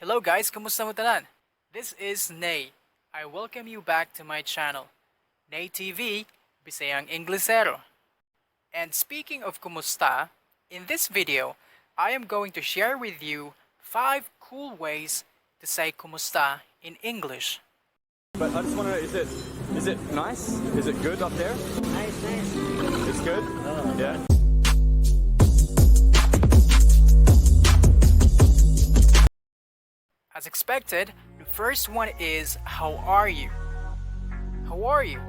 Hello guys, kumusta mo tanan? This is Nay. I welcome you back to my channel, Nay TV, Bisayang Inglesero. And speaking of kumusta, in this video, I am going to share with you 5 cool ways to say kumusta in English. But I just want to know, is it nice? Is it good up there? Nice, nice. It's good? Yeah. As expected, the first one is "How are you?" How are you?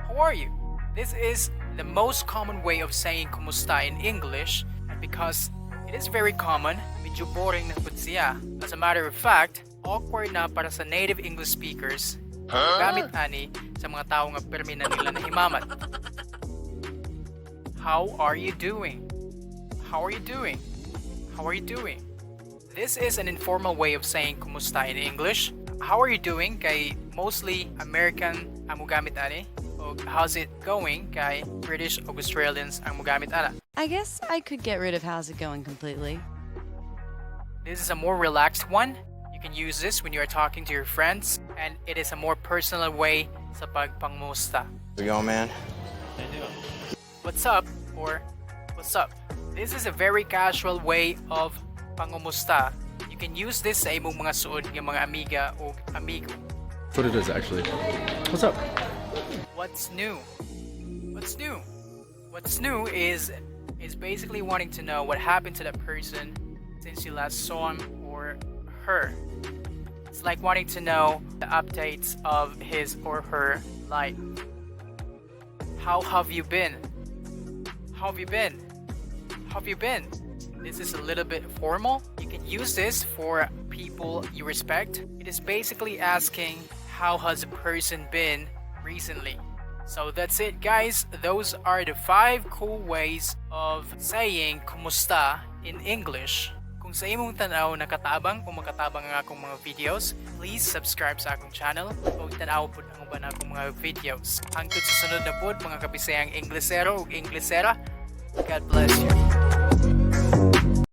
How are you? This is the most common way of saying kumusta in English, and because it is very common, medyo boring na pud siya. As a matter of fact, awkward na para sa native English speakers gamit ani sa mga tao nga permi na nila nahimamat. How are you doing? How are you doing? How are you doing? This is an informal way of saying kumusta in English. "How are you doing" kay mostly American ang mugamit ani o "How's it going" kay British o Australians ang mugamit ana. I guess I could get rid of "How's it going" completely. This is a more relaxed one. You can use this when you are talking to your friends, and it is a more personal way sa pagpangmusta. We go, man. "What's up" or "What's up?" This is a very casual way of pangumusta. You can use this sa imong mga suod nga mga amiga o amigo. That's what it is, actually. What's up? What's new? What's new? "What's new" is basically wanting to know what happened to that person since you last saw him or her. It's like wanting to know the updates of his or her life. How have you been? How have you been? How have you been? This is a little bit formal. You can use this for people you respect. It is basically asking how has a person been recently. So that's it, guys. Those are the five cool ways of saying kumusta in English. Kung sa imong tanaw nakatabang o makatabang ang akong mga videos, please subscribe sa akong channel o tanaw pud ang uban akong mga videos. Hangtod sa sunod na pud, mga kabisayang Inglesero ug Inglesera, God bless you.